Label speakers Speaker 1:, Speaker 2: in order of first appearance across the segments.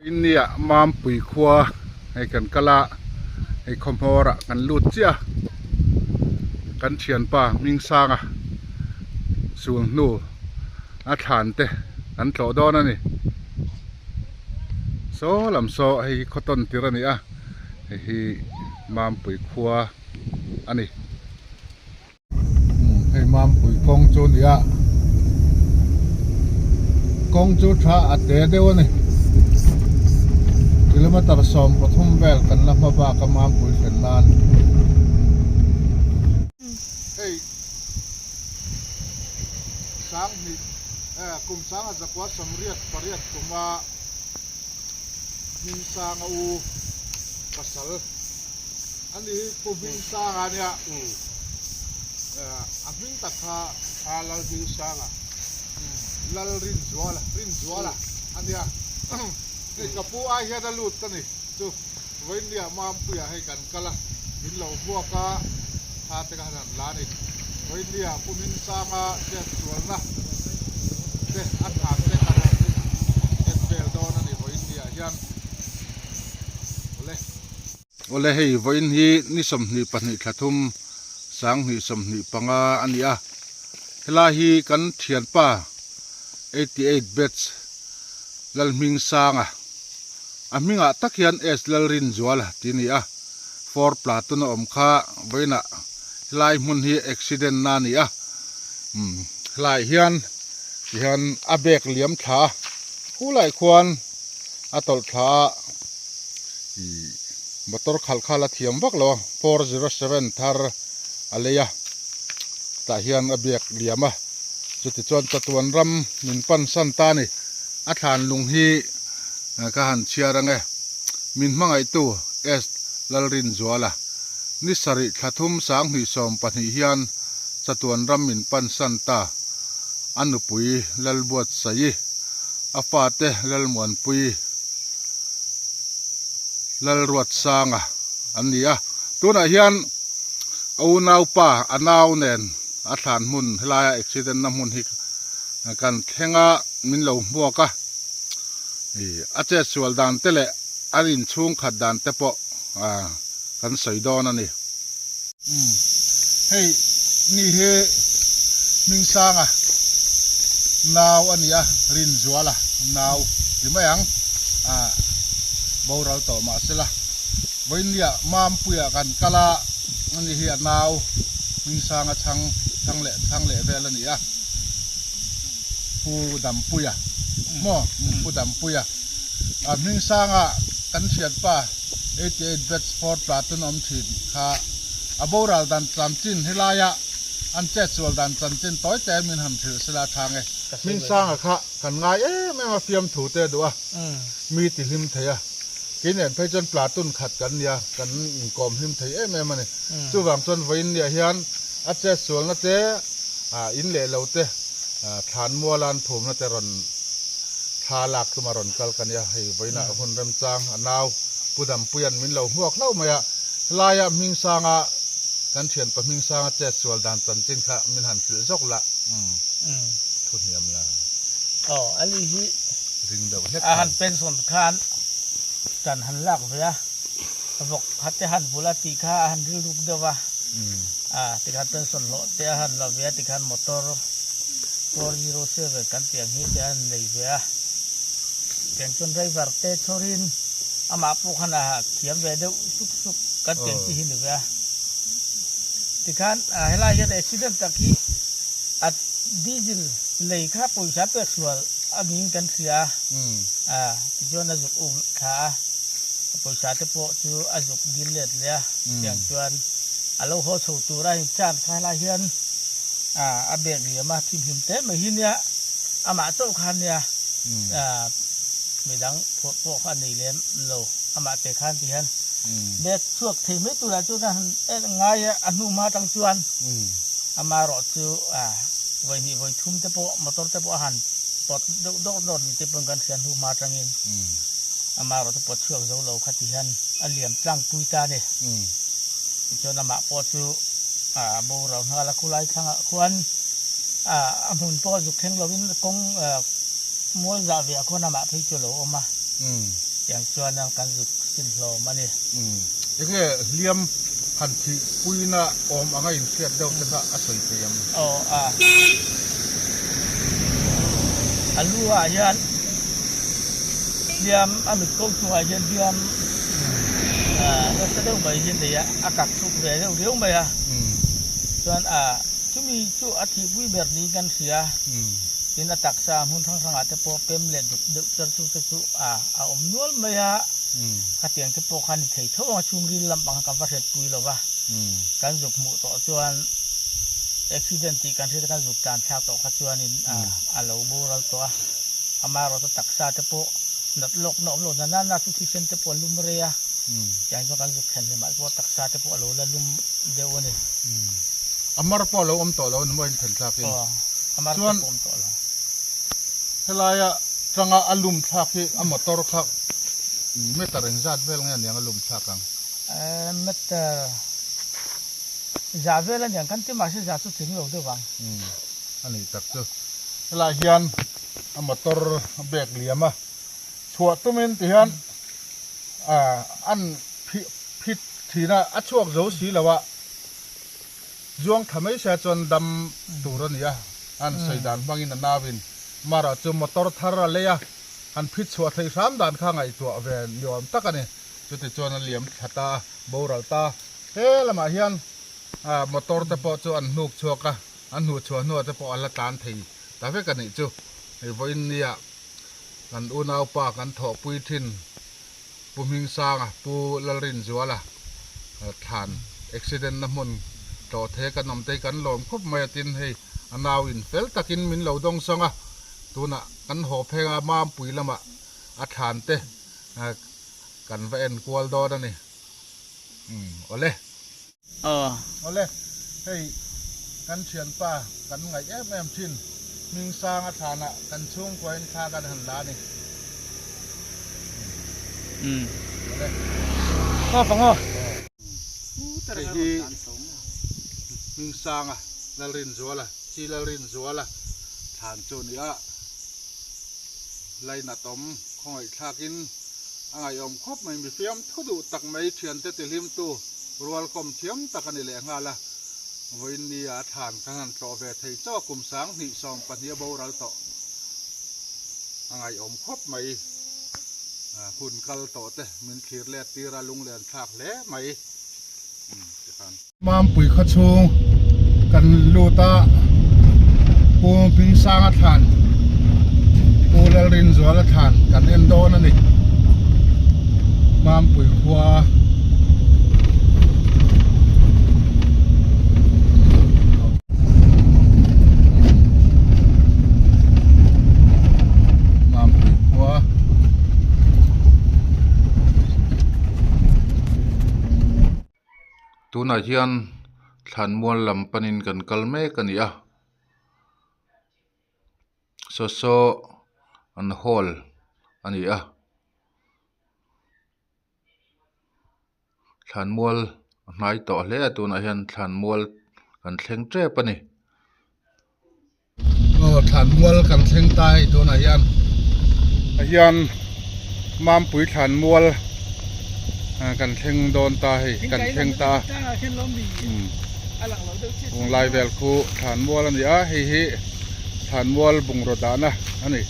Speaker 1: Innia Mampui khua hei kan kal a, hei khawhmawr ah kan lut chiah a, kan thianpa Hmingsanga sul hnu a thlan te kan tlawh dawn a ni. Saw lam saw hei hi khaw tawn tir a ni a, hei hi Mampui khua a ni. Hei Mampui kawng chu a ni a, kawng chu tha a te deuh a ni. Kilometer 13 vel kan la hma bak a Mampui thlen nan. Hei sanghnih kum sangha zakua sawmriat pariat kuma Hmingsanga u pasal a ni hi Pu Hmingsanga a nia a hming tak kha
Speaker 2: a Lal Hmingsanga
Speaker 1: Lal Rinzuala Rinzuala a nia hei ka pu ai hian a lut a ni chu Vawiinnia Mampuia hei kan kal a min lo hmuak a thla te kha han la a ni Vawiinnia Pu Hmingsanga chetsualna te a thlan te kan han en vel dawn a ni Vawiinnia hian awle. Awle hei vawiin hi ni 22 thla thum 2025 a ni a helai hi kan thianpa 88 batch Lalhmingsanga a hmingah tak hian S Lalrinzuala tih a ni a four platoon a awm kha vawiinah helai hmun hi accident na a ni a umm helaiah hian tihian a bag liam thla a khulaiah khuan a tawlh thla a ih motor khalh kha la thiam vak lo a 407 thar a lei a tah hian a biak liam a chutichuan chatuan ram min pan san ta a ni a thlan lung hi ka han chhiar ang e min hmangaihtu S Lalrinzuala ni sarih thla thum 2020 hian chatuan ram min pan san ta a nupui Lalbuatsaii a fate Lalmuanpui Lalruatsanga an ni a tunah hian a unaupa a nau nen a thlan hmun helaia accident na hmun hi kan thleng a min lo hmuak a ih a chetsual dan te leh a inchhung khat dan te pawh ah kan sawi dawn a ni. Umm hei ni hi Hmingsanga nau a ni a Rinzuala nau ti mai ang ah boral tawh mah sela vawiinniah Mampuia kan kal a ani hi a nau Hmingsanga chhang chhang leh chhang leh vel a ni a Pu Dampuia maw Pu Dampuia ah Hmingsanga kan hriatpa 88 batch 4 platoon awm thin kha a boral dan chanchin helaia an chetsual dan chanchin tawi te min han hrilh sela a tha nge. Hmingsanga kha kan ngai em em a fiamthu te duh a mi ti hlim thei a kei nen phei chuan platoon khat kan nia kan inkawm hlim thei em em a ni chuvang chuan vawiin niah hian a chetsualna te in leh lo te thlan muala an phumna te rawn thla lak tum a rawn kal ka nia hei vawiinah hun remchang a nau Pu Dampuia'n min lo hmuak hlauh mai a helaia Hmingsanga kan thianpa Hmingsanga chetsual dan chanchin kha min han hrilh zawk la umm thu hniam la.
Speaker 2: Aw ani hi
Speaker 1: ring deuh hlek
Speaker 2: a han pension khan tan han lak ve a vawk khat te han bul a tih kha a han rilruk deuh a a tikhan pension hlawh te a han la ve a tikhan motor 407 kan tih ang hi te han nei ve a tiang chuan driver te chhawrin amah pawh khan a thiam ve deuh suk suk kan tih ang chi hi ni ve a tikhan helai hian accident tak hi a diesel lei kha pawisa pek sual a niin kan hria a tichuan a zuk um thla a pawisa te pawh chu a zuk dil let leh a tiang chuan a lo haw chho tur a inchhan kha helai hian a bag liam a thimhlim te mai hi nia amah chauh kha nia midang phurh pawh kha a nei lem lo amah te khan ti hian bag chhuak thei mai turah chuan a han ngai a a hnu hma atang chuan amaherawh chu vawi hnih vawi thum te pawh motor te pawh a han pawt deuh dawr dawr ni te pawhin kan hria hnu hma atangin amaherawh chu pawt chhuak zo lo kha ti hian a liam tlangpui ta a ni. Tichuan amah pawh chu a boral nghal a khulai thlangah khuan a hmun pawh zuk thleng lovin kawng mual zah ve ah khuan amah phei chu a lo awm a. Tiang chuan ang kan zut sin hlawm a ni.
Speaker 1: Enge hliam han thih puina awm anga inhriat deuh te kha a sawi thei ang?
Speaker 2: Aw a. A lu ah hian hliam a mit ko chungah hian hliam nasa deuh mai hi a nei a, a kak chhuk ve deuh riau mai a. Chuan a chumi chu a thihpui ber niin kan hria. Tin a taksa hmun hrang hrangah te pawh pem leh duk deuh cher chu te chu a a awm nual mai a, khatiang te pawh kha ni thei tho ang a chhungril lam ang kha kan va hriatpui lo va, kan zuk hmuh tawh chuan accident tih kan hriat a kan zuk tlan thlak tawh kha chuanin a lo boral tawh a, amaherawhchu taksa te pawh nat lawkna awm lo na nana chu thisen te pawh a lum rei a, tiang chuan kan zuk thlen hlim ah pawh taksa te pawh a lo la lum deuh a ni.
Speaker 1: A mar pawh a lo awm tawh lo a ni maw inthen thlakin.
Speaker 2: Aw, a mar te pawh a awm tawh lo.
Speaker 1: Helaia tanga a lum thlak hi a motor kha meter engzat vel nge aniang a lum thlak ang?
Speaker 2: Meter za vel aniang kan ti mahse za chu tling lo deuh ang.
Speaker 1: Umm a nih tak chu. Helaiah hian a motor a bag liam a chhuah tumin ti hian an phit thin a, a chhuak zo si lo a. Zuang tha mai sia chuan dam tur a ni a, an sawi dan hmangin a nauin Mara chu motor thar a lei a, han phit chhuah theih hram dan kha ngaihtuah ve ni awm tak a ni. Chuti chuan a liam thla ta a, boral ta. He lamah hian motor te pawh chu an hnuk chhuak a, an hnuh chhuah hnuah te pawh a la tlan thei ta vek a nih chu. Hei vawiin nia kan unaupa kan thawhpui thin Pu Hmingsanga, Pu Lalrinzuala thlan accident na hmun tlawh the kan awm te hi kan lawm khawp mai a tin hei a nau in fel takin min lo dawng sawng a, tunah kan haw pheng a Mampui lamah a thlan te kan va en kual dawn a ni. Umm awle. Awle hei kan thianpa kan ngaih em em thin Hmingsanga thlanah kan chhungkuain thla kan han la a ni. Awle. Hei hi Hmingsanga Lalrinzuala, Chi Lalrinzuala thlan chu a ni a, lainatawm khawngaihthlakin a ngaihawm khawp mai. Mi fiam thu duh tak mai thiante tihlimtu rualkawm thiam tak a ni leh nghal a, vawiin nia a thlan kan han tlawh ve thei chaw kum 2020 a boral tawh a ngaihawm khawp mai. Hun kal tawh te min thlir let tir a lunglen thlak hle mai. Mampui khaw chhung kan lut a, Pu Hmingsanga thlan, Pu Lalrinzuala thlan kan en dawn a ni. Mampui khua Mampui khua Tunah hian thlanmual lam panin kan kal mek a ni a saw saw an hall a ni a thlanmual a hnai tawh hle a tunah hian thlanmual kan thleng tep a ni. Aw thlanmual kan thleng ta hei tunah hian ah hian Mampui thlanmual kan thleng dawn ta hei kan thleng ta tunlai vel khu thlanmual a ni a hei hi thlanmual bungraw dahna a ni.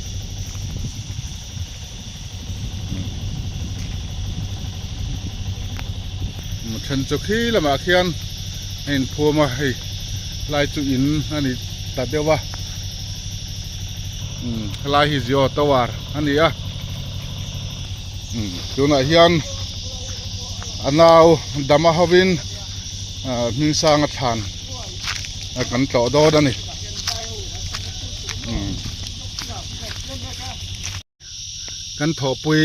Speaker 1: Then chu khi lamah khian a inphum a hei lai chu in a ni ta deuh a umm helai hi Jio tower a ni a umm tunah hian a nau dama hovin ah Hmingsanga thlan kan tlawh dawn a ni umm. Kan thawhpui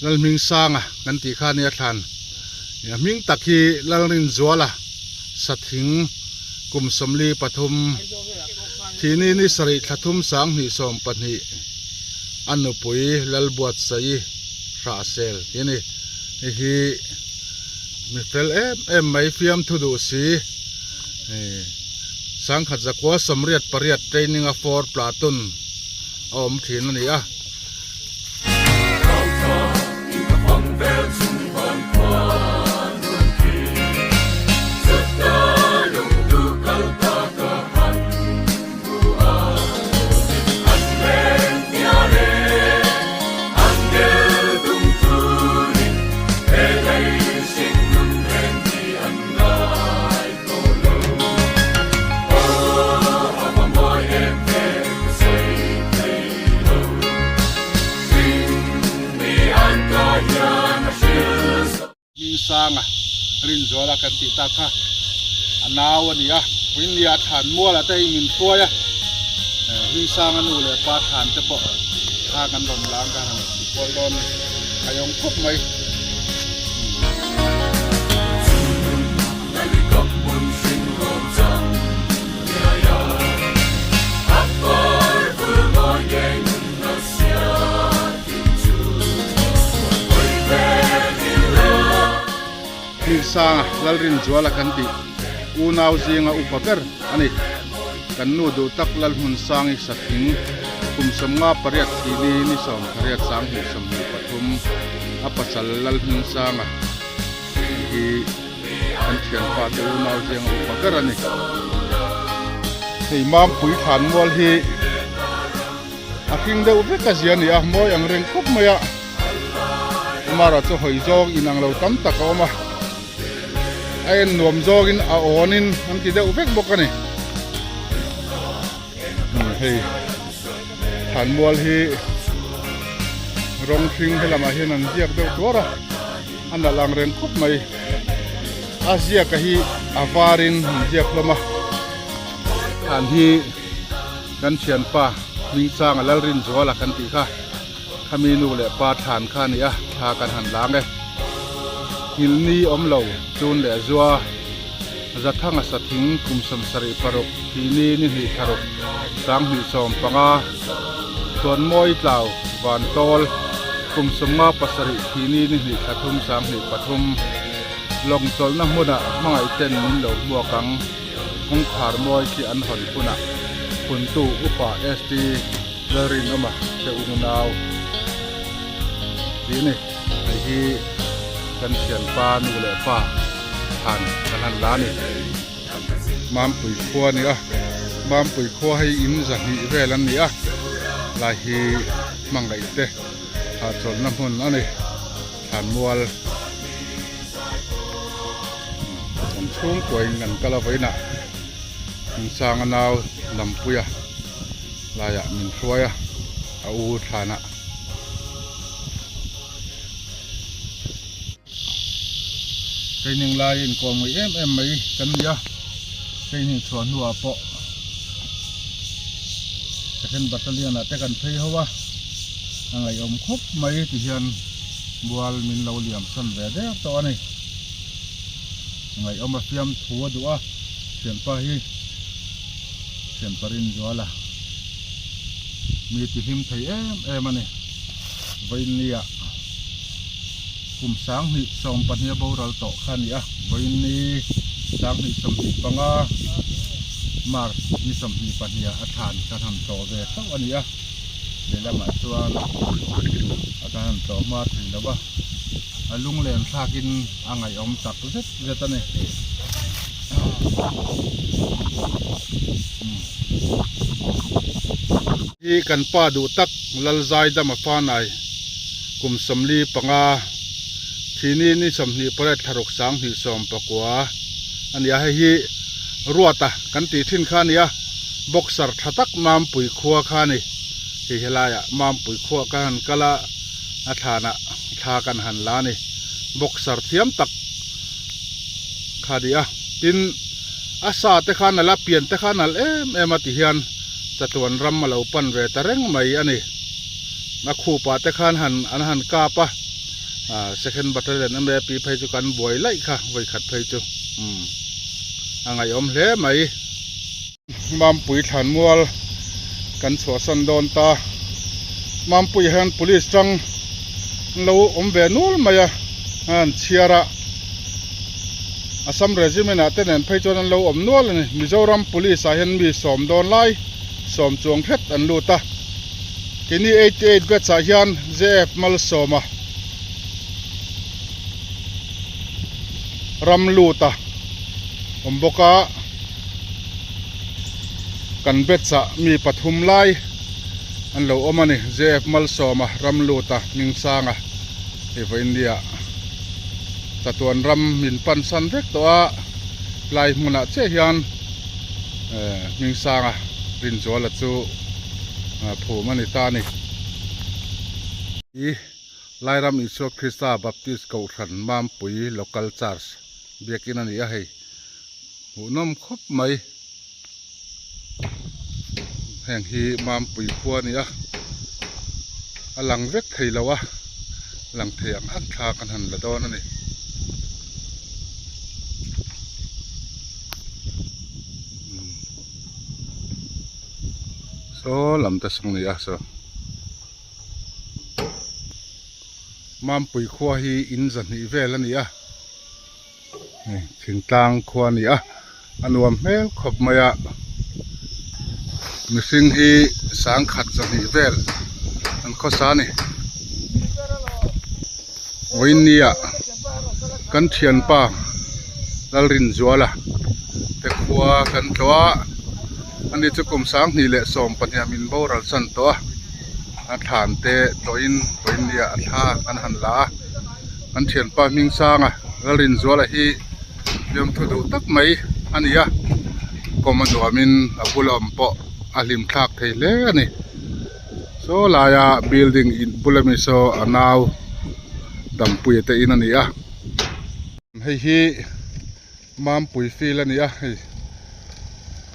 Speaker 1: Lalhmingsanga kan tih kha nia thlan a hming tak hi Lalrinzuala Sathing kum 43 thihni ni sarih thla thum 2020 a nupui Lalbuatsaii Hrahsel tih a ni hei hi mi fel em em mai fiamthu duh si 1988 training a four platoon a awm thin a ni a. Hmingsanga Rinzuala kan tih tak kha a nau a ni a, Vawinia thlan mualah te hei min hruai a, Hmingsanga nu leh pa thlan te pawh kha kan rawn lang kha han ti kual dawn a ni, a yawng khawp mai. Hmingsanga Lalrinzuala kan tih unau zinga upa ber a ni. Kan nu duh tak Lalhmunsangi Sathing kum 58 thini ni 18 2023 a pasal Lalhmingsanga hi kan thianpa te unau zinga upa ber a ni. Hei Mampui Thlanmual hi a hring deuh vek a zia a ni a, mawi ang reng khawp mai a, amara chu hawi zawng inang lo tam tak a awm a, a en nuam zawngin a awnin an ti deuh vek bawk a ni. Hei Thlanmual hi rawng hring helamah hian an ziak deuh tuar a, a nalh ang reng khawp mai. A ziaka hi a varin an ziak hlawm a, thlan hi kan thianpa Hmingchanga Lalrinzuala kan tih kha khami nu leh pa thlan kha a ni a, thla kan han lang e. Nghilhni awm lo chun leh zua Zathanga sathing kum 76 thihni ni hnih thlaruk 2015 Tuanmawi tlau Vantawl kum 57 thihni ni hnih thla thum 2003 Lawng chawlhna hmunah hmangaih ten min lo hmuak ang kawngkhar mawi khi an hawn hunah Phuntu Upa ST Lalrinawma te unau tih a ni. Hei hi kan thianpa nu leh pa thlan kan han la a ni. Mampui khua a ni a, Mampui khua hei in zahnih vel an ni a, lai hi hmangaih te hahchawlhna hmun a ni. Thlanmual kan chhungkuain kan kal a vawiinah Hmungsanga nau Lampuia laiah min hruai a, a u thlanah. Training lai inkawm ngei em em mai kan ni a, training chhuah hnuah pawh second battalion ah te kan phei ho a, a ngaihawm khawp mai ti hian mual min lo liam sawn ve der tawh a ni. Ngaihawm a fiam thu a duh a, thianpa hi thianpa Rinzuala mi ti hlim thei em em a ni. Vawiinnia kum 2020 a boral tawh kha a ni a, vawiinni 2025 March ni 22 ah a thlan kan han tlawh ve chauh a ni a, lehlamah chuan a kan han tlawh hma thei lo va, a lunglen thlakin a ngaihawm tak zet zet a ni. Hi kan pa duh tak Lalzaidama Fanai kum 45 thini ni 28 thlaruk 2019 a ni a, hei hi Ruata kan tih thin kha a ni a, boxer tha tak Mampui khua kha a ni, hei helaiah Mampui khua ka han kal a, a thlanah thla kan han la a ni, boxer thiam tak kha a ni a, tin a sa te kha a nalh a, pian te kha a nalh em em a ti hian. Chatuan ram a lo pan ve ta reng mai a ni. A khupah te khan han an han kap a, ah second battalion MAP phei chu kan buai laih kha vawikhat phei chu umm a ngaihawm hle mai. Mampui thlanmual kan chhuahsan dawn ta. Mampui hian police tang an lo awm ve nual mai a, an chhiar a. Assam Regiment ah te nen phei chuan an lo awm nual a ni. Mizoram Police ah hian mi sawm dawn lai sawm chuang hret an lut a. Keini 88 batch ah hian JF Malsawma. ram lut a awm bawk a kan batch ah mi pathum lai an lo awm a ni J F Malsawma ram lut a Hmingsanga hei vawiin nia chatuan ram min pan san vek tawh a lai hmunah chiah hian eh Hmingsanga Rinzuala chu phum a ni ta a ni. Lairam Isua Krista Baptist Kohhran Mampui Local Church biakin a ni a hei hmuhnawm khawp mai heng hi Mampui khua a ni a a lang vek thei lo a lang thei ang ang thla kan han la dawn a ni. Saw lam te sawng a ni a saw. Mampui khua hi in zahnih vel a ni a hei thingtlang khua a ni a a nuam hmel khawp mai a mihring hi sangkhat zahnih vel an khawsa a ni vawinia kan thianpa Lalrinzuala te khua kan tlawh a ani chu kum sanghnih leh sawm pahnih ah min boral san tawh a a thlan te tlawhin vawinia a thla an han la a an thianpa hming sanga Lalrinzuala hi fiamthu duh tak mai a ni a kawm a nuamin a bula awm pawh a hlim thlak thei hle a ni. Saw laia building in bula mi saw a nau dampuia te in a ni a hei hi mampui field a ni a hei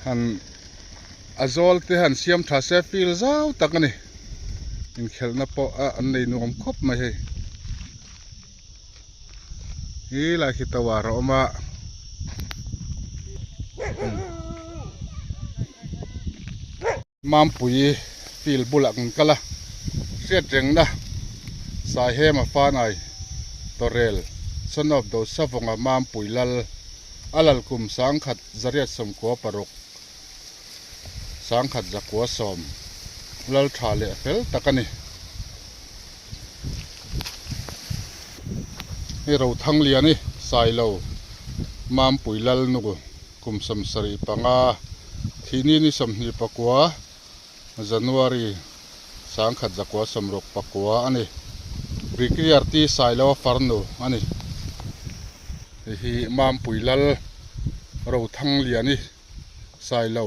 Speaker 1: han a zawl te han siam tha se field zau tak a ni inkhelhna pawh a an nei nuam khawp mai hei he lai khi tower a awm a. Mampui field bulah kan kal a, hriat rengna Saihema Fanai Tawrel son of Dosavangnga Mampui Lal a lal kum sangkhat zariat sawmkua paruk sangkhat zakua sawm lal tha leh fel tak a ni. Hei Rothangliani Sailo Mampui Lal nu Kum 75, thihni ni 29, January 1969 a ni. Brigadier T Sailoa farnu a ni. Hei hi Mampui Lal Rothangliani Sailo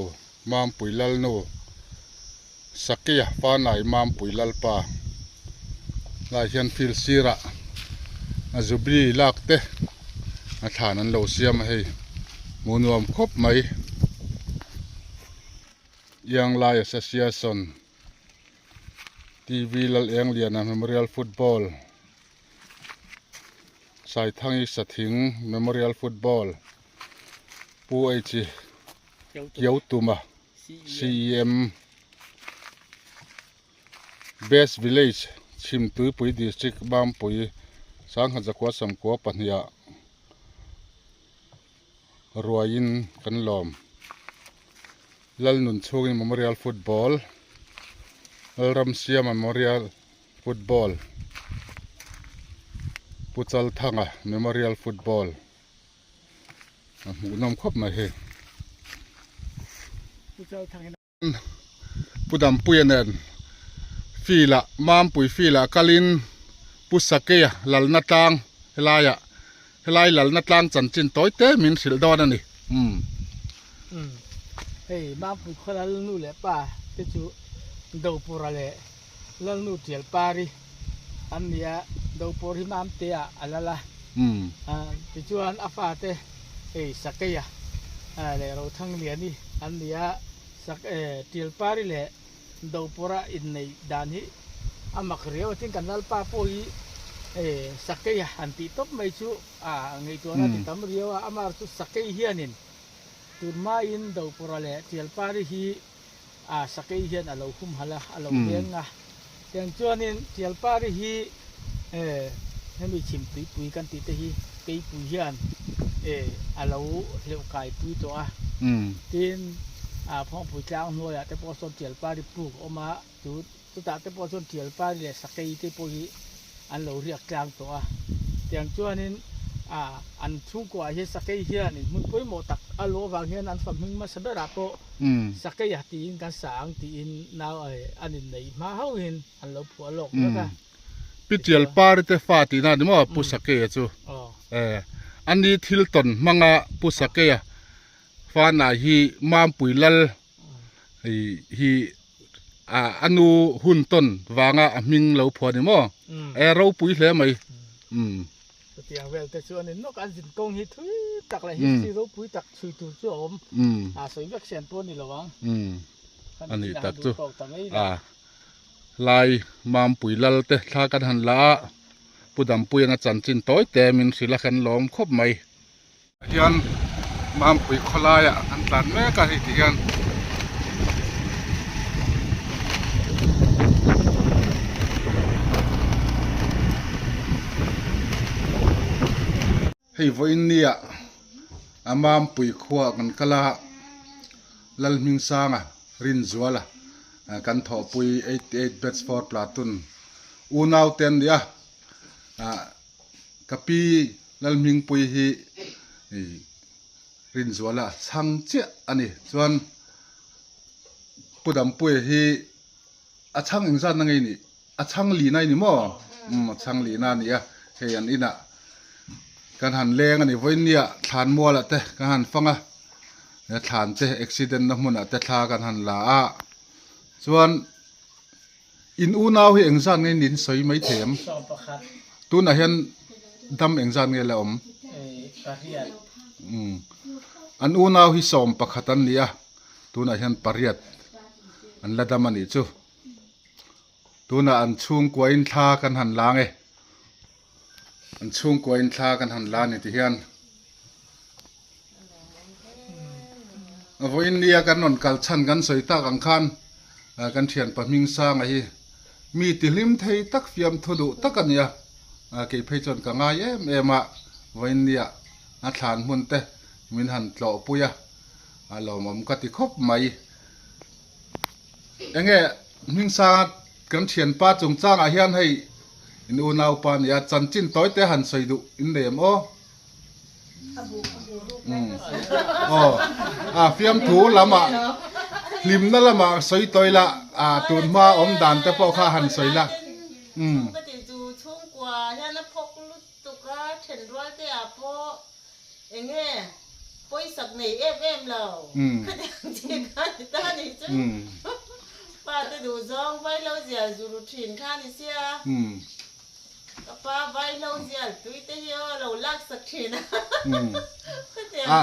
Speaker 1: Mampui Lalnu Sakeia Fanai Mampui Lalpa lai hian field sirah a jubilee lak te a thlan an lo siam a hei hmuh nuam khawp mai Young Lai Association T_V Lal Engliana Memorial Football Saithangi Sathing Memorial Football Pu H Kiautuma C_E_M Best Village Chhimtuipui District Mampui Sangha Zakua Samkua pahniha ruaiin kan lawm. Lalnun chhungin Memorial Football Lalramsiama Memorial Football Pu Chalthanga Memorial Football A hmuhnawm khawp mai hei. Pu Dampuia nen field ah Mampui field ah kalin Pu Sakeia lalna tlang helaiah helai lalna tlang chanchin tawi te min hrilh dawn a ni. Umm.
Speaker 2: Hei Mampui khaw lalnu leh pa te chu Dopura leh Lalnu Tialpari an ni a, Dopur hi Mamtea a lal a. Tichuan a fate hei Sakeia leh Rothangliani an ni a, Tialpari leh Dopura inneih dan hi a mak riau a, tin kan Lalpa pawh hi Sakeia han tih tawp mai chu a ngaihtuahna a ti tam riau a, amah chu Sakei hianin tun hmain Dopura leh Tialpari hi a sakei hian a lo humhalh a, a lo veng a. Tiang chuanin Tialpari hi hemi chhim tuipui kan tih te hi keipui hian a lo hleuh kaipui tawh a. Tin, Phawngpui tlang hnuaiah te pawh sawn Tialpari puk a awm a, chu chutah te pawh chuan Tialpari leh sakei te pawh hi an lo riak tlang tawh a. Tiang chuanin An chhungkuaah hian sakei hianin hmun pawimawh tak a luh avang hian an fahming hmasa berah pawh sakeia tiin kan sa ang tiin nau an inneih hma hauhin an lo phuah lawk vek a.
Speaker 1: Pi Tialpari te fa tihna a ni maw Pu Sakeia chu? A ni thil tawn hmanga Pu Sakeia fana hi Mampui Lal hi a nu hun tawn vanga a hming lo phuah a ni maw? E ropui hle mai.
Speaker 2: Chutiang vel te chu a ni nawk an zin kawng hi thui tak leh history ropui tak chhui tur chu a awm. A sawi vek sian pawh a ni lo ang.
Speaker 1: A nih tak chu. Lai Mampui Lal te thla kan han la a, Pu Dampuian a chanchin tawi te min hrilh a kan lawm khawp mai. Hian Mampui khawlaiah an tlan mek a hei ti hian. Hei vawiin nia a Mampui khua kan kal a, Lalhmingsanga Rinzuala kan thawhpui 88 batch 4 platoon unau te an ni a, Ka pi Lalhmingpui hi Rinzuala chhang chiah a ni. Chuan Pu Dampuia hi a chhang engzat na ngei nih? A chhang lina i ni maw? Umm a chhang lina a ni a, hei an inah kan han leng a ni. Vawinia thlan mualah te kan han fang a, thlan te accident na hmunah te thla kan han la a. Chuan In unau hi engzat nge nin sawi mai thei em? Tunah hian dam engzat nge la awm? Umm an unau hi 11 an ni a, tunah hian pariat an la dam a nih chu. Tunah an chhungkuain thla kan han la nge. An chhungkuain thla kan han la a ni ti hian. Vawiin nia kan rawn kal chhan kan sawi tak ang khan kan thianpa Hmingsanga hi mi tihlim thei tak fiamthu duh tak a ni a, kei phei chuan ka ngai em em a, vawiin nia a thlan hmun te min han tlawh pui a, a lawmawm ka ti khawp mai. Enge Hmingsanga kan thianpa chungchangah hian hei in unaupa nia chanchin tawi te han sawi duh in nei em aw? Aw a fiamthu lamah hlimna lamah sawi tawi la a tun hma awm dan te pawh kha han sawi la umm.
Speaker 3: Ka tih chu chhungkua hian a phawk lutuk a thenrual te ah pawh enge pawisak nei em em lo ka ti ang chi kha ni ta ni chu pa te duh zawng vailo zial zuru thin kha ni sia. Ka pa vaihlo zial tui te hi aw lo lak sak thin a.
Speaker 1: A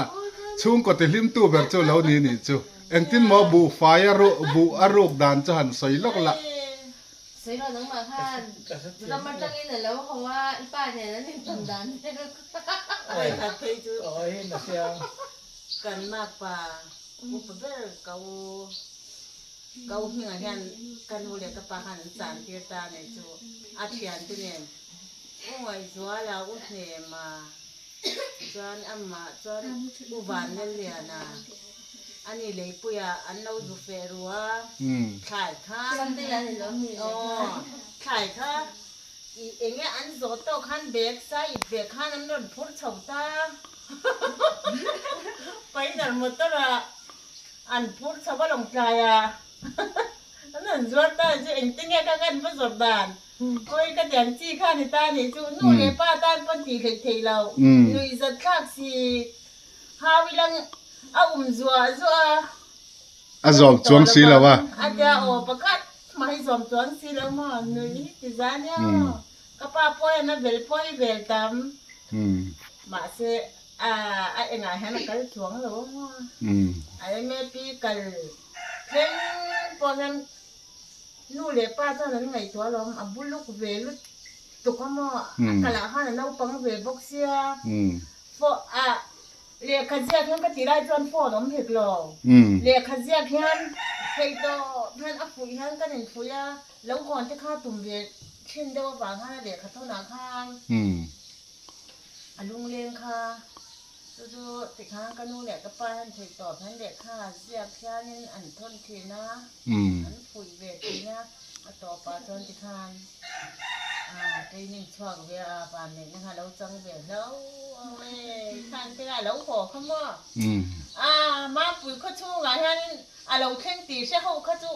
Speaker 1: chhungkaw ti hlim tu ber chu lo ni nih chu. Engtin maw buh fai a ruh buh a ruk dan chu han sawi lawk la.
Speaker 4: Sawi lo nangmah khan ram atangin a lo haw a, i pa nen an intawn dan vel kha.
Speaker 3: Awi khat phei chu kan makpa upa ber ka u. Ka u hmingah hian ka nu leh ka pa khan an chan tir ta a nei chu a thiante nen U Ngaihzuala, U Hnema chuan amah chuan U Vanlalliana a ni leipuia an lo zu feh ru a, thlai kha aw thlai kha i eng nge an zawh tawk khan bag sai ip bag khan an rawn phur chho ta Pioneer motor ah. An phur chho a lawng tlai a, an han zuar ta chu engtin nge ka kan va zawrh dan? Awi ka ti ang chi kha ni ta nih chu nu leh pa tan pawn tih hleih theih lo, nuih zat thlak si hau ilang a um zuah zuah a.
Speaker 1: A zawm chuang si lo a.
Speaker 3: A tia aw pakhat mah hi zawm chuang si lo maw nuih hi ti za nia aw. Ka pa pawh hian a vel pawh hi vel tam. Mahse a engah hian a kal chuang lo a maw. A MAP kal thleng pawh hian nu leh pa chuan an ngaihtuah alawm, a buluk ve lutuk a maw. A kalah khan a naupang ve bawk sia. Lehkha ziak hian ka tih lai chuan phone awm hek lo. Lehkha ziak hian theih tawp hian a fuih hian kan infuih a, lo hawn te kha tum ve thin deuh avang khan a lehkha thawnah khan a lungleng kha chu chu tikhan ka nu leh ka pa hian theih tawp hian lehkha ziak hianin an thawn thin a, an fuih ve thin a, a tawpah chuan tikhan. Training chhuak ve a van neihna kha lo chang ve hlo e khan te kha lo haw kha maw a Mapui khaw chhungah hianin a lo thleng tih hre ho kha chu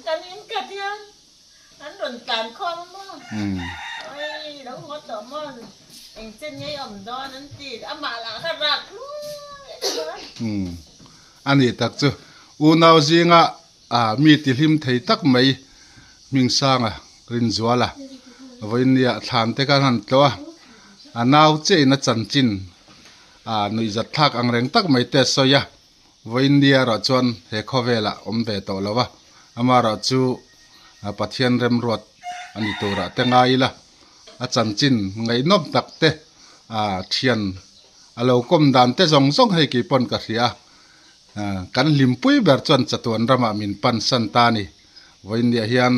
Speaker 3: kan in khat hian an rawn tlan khawm a maw oi lo haw tawh maw eng chen ngei awm dawn an ti amah lah kha rak hluai a
Speaker 1: Ani tak chu unau zinga A mi ti hlim thei tak mai Hmingsanga Rinzuala vawinia thlan te khan han tlawh a, a nau chein a chanchin a nuihzat thlak ang reng tak mai te a sawi a, vawinia erawh chuan he khawvelah awm ve tawh lo a, amaherawh chu Pathian remruat a ni turah te ngai ila, a chanchin ngaihnawm tak te a thian a lo kawm dan te zawng zawng hei keipawn ka hria a. Kan hlimpui ber chuan chatuan ramah min pan san ta a ni. Vawiinniah hian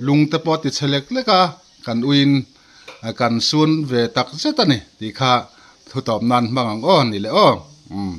Speaker 1: lung te pawh a ti chhe lek lek a, kan uiin kan sun ve tak zet a ni tih kha thutawp nan hmang ang aw ni le aw. Umm.